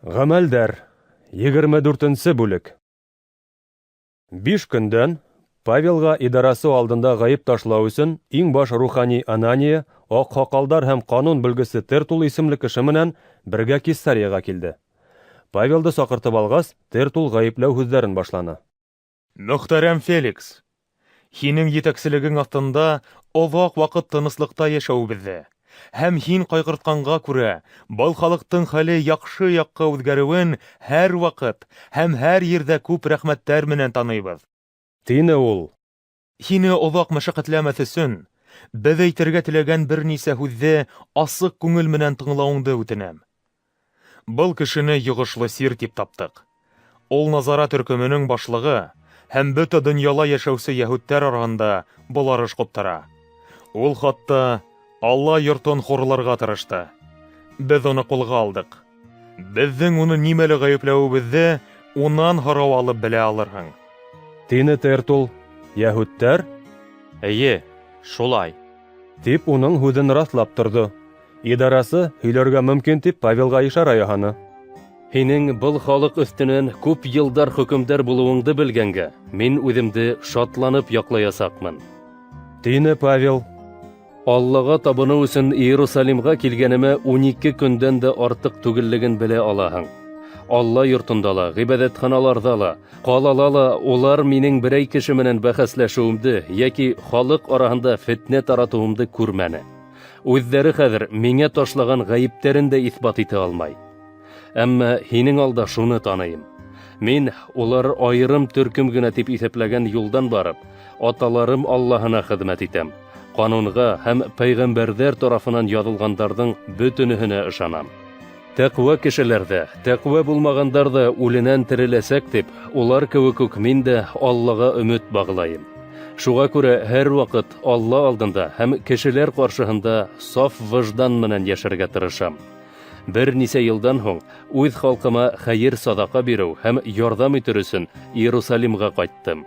Гамәлдәр, 24 бүлек. 5 көндән Павелға идарасы алдында ғәйеп ташлау өсөн иң баш рухани Анания, аҡһаҡалдар һәм ҡанун белгесе Тертул исемле кеше менән бергә Кесарияға килде. Павелды саҡыртып алғас, Тертул ғәйепләү һүҙҙәрен башланы. Мөхтәрәм Феликс, һинең етәкселегең аҫтында оҙаҡ ваҡыт тыныслыҡта йәшәүебеҙҙе һәм һин ҡайғыртҡанға күрә был халыҡтың хәле яҡшы яҡҡа үҙгәреүен һәр ваҡыт һәм һәр ерҙә күп рәхмәттәр менән таныйбыҙ. Тине ул. Һине оҙаҡ мәшәҡәтләмәҫ өсөн, беҙ әйтергә теләгән бер нисә һүҙҙе асыҡ күңел менән тыңлауыңды үтенәм. Был кешене йоғошло сир тип таптыҡ. Ул Назара төркөмөнөң башлығы һәм бөтә донъяла йәшәүсе йәһүдтәр араһында боларыш ҡуптара. Ул хатта Алла йортон хурларға тырышты. Беҙ уны ҡулға алдыҡ. Беҙҙең уны нимәлә ғәйепләүебеҙҙе унан һорау алып белә алырһың. Тине Тертул. Йәһүдтәр? Эйе, шулай. Тип уның һүҙен раҫлап торҙо. Идарасы һөйләргә мөмкин тип Павелға ишара яһаны. Һинең был халыҡ өҫтөнән күп йылдар хөкөмдар булыуыңды белгәнгә, мин үҙемде шатланып яҡлаясаҡмын. Тине Павел. Аллаға табыныу өсөн Иерусалимға килгәнемә 12 көндән дә артыҡ түгеллеген белә алаһың. Алла йортонда ла, ғибәҙәтханаларҙа ла, ҡалала ла улар минең берәй кеше менән бәхәсләшеүемде йәки халыҡ араһында фетнә таратыуымды күрмәне. Үҙҙәре хәҙер миңә ташлаған ғәйептәрен дә иҫбат итә алмай. Әммә һинең алда шуны таныйым. Мин улар айырым төркөм генә тип иҫәпләгән юлдан барып, аталарым Аллаһына хеҙмәт итәм. Ҡанунға һәм пәйғәмбәрҙәр тарафынан яҙылғандарҙың бөтөнөһөнә ышанам. Тәҡүә кешеләр ҙә, тәҡүә булмағандар ҙа үленән тереләсәк тип, улар кеүек үк мин дә Аллаға өмөт бағлайым. Шуға күрә һәр ваҡыт Алла алдында һәм кешеләр ҡаршыһында саф выждан менән йәшәргә тырышам. Бер нисә йылдан һуң үҙ халҡыма хәйер саҙаҡа биреү һәм ярҙам итер өсөн Иерусалимға ҡайттым.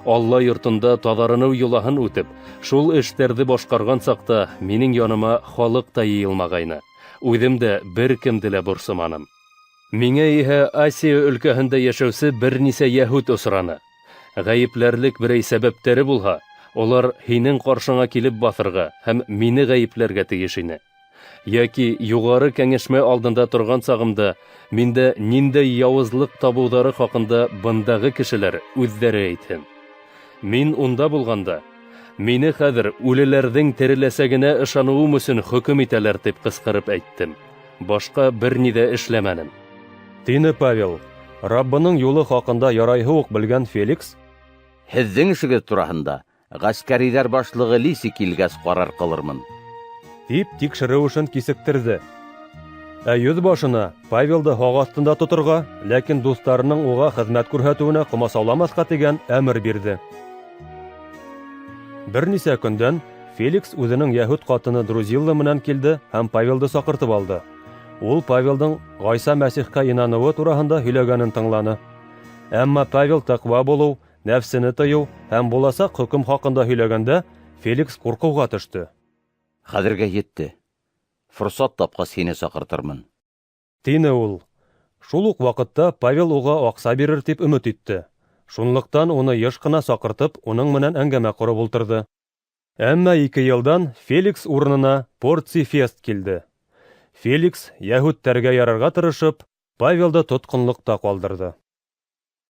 Алла йортонда таҙарыныу йолаһын үтеп, шул эштәрҙе башҡарған саҡта минең яныма халыҡ та йыйылмағайны. Үҙем дә бер кемде лә борсоманым. Миңә иһә Асия өлкәһендә йәшәүсе бер нисә йәһүд осраны. Ғәйепләрлек берәй сәбәптәре булһа, улар һинең ҡаршыңа килеп баҫырға һәм мине ғәйепләргә тейеш ине. Йәки юғары кәңәшмә алдында торған сағымда миндә ниндәй яуызлыҡ табыуҙары хаҡында бындағы кешеләр үҙҙәре әйтһен. Мин унда булғанда, мине хәҙер үлеләрҙең тереләсәгенә ышаныуым өсөн хөкөм итәләр тип ҡысҡырып әйттем. Башҡа бер ни ҙә эшләмәнем. Тине Павел. Раббының юлы хаҡында ярайһы уҡ белгән Феликс: Һеҙҙең эшегеҙ тураһында ғәскәриҙәр башлығы Лиси килгәс ҡарар ҡылырмын. Тип тикшереү эшен кисектерҙе. Ә йөҙ башына Павелды һаҡ аҫтында тоторға, ләкин дуҫтарының уға хеҙмәт күрһәтеүенә ҡомасауламаҫҡа тигән әмер бирҙе. Бер нисә көндән Феликс үҙенең йәһүд ҡатыны Друзилла менән килде һәм Павелды саҡыртып алды. Ул Павелдың Ғайса Мәсихкә инаныуы тураһында һөйләгәнен тыңланы. Әммә Павел тәҡва булыу, нәфсене тыйыу һәм буласаҡ хөкөм хаҡында һөйләгәндә Феликс ҡурҡыуға төштө. Хәҙергә етте. Форсат тапҡас һине саҡыртырмын. Тине ул. Шул уҡ ваҡытта Павел уға аҡса бирер тип өмөт итте. Шунлыҡтан уны йыш ҡына саҡыртып, уның менән әңгәмә ҡороп ултырҙы. Әммә 2 йылдан Феликс урынына Порций Фест килде. Феликс йәһүдтәргә ярарға тырышып, Павелды тотҡонлоҡта ҡалдырҙы.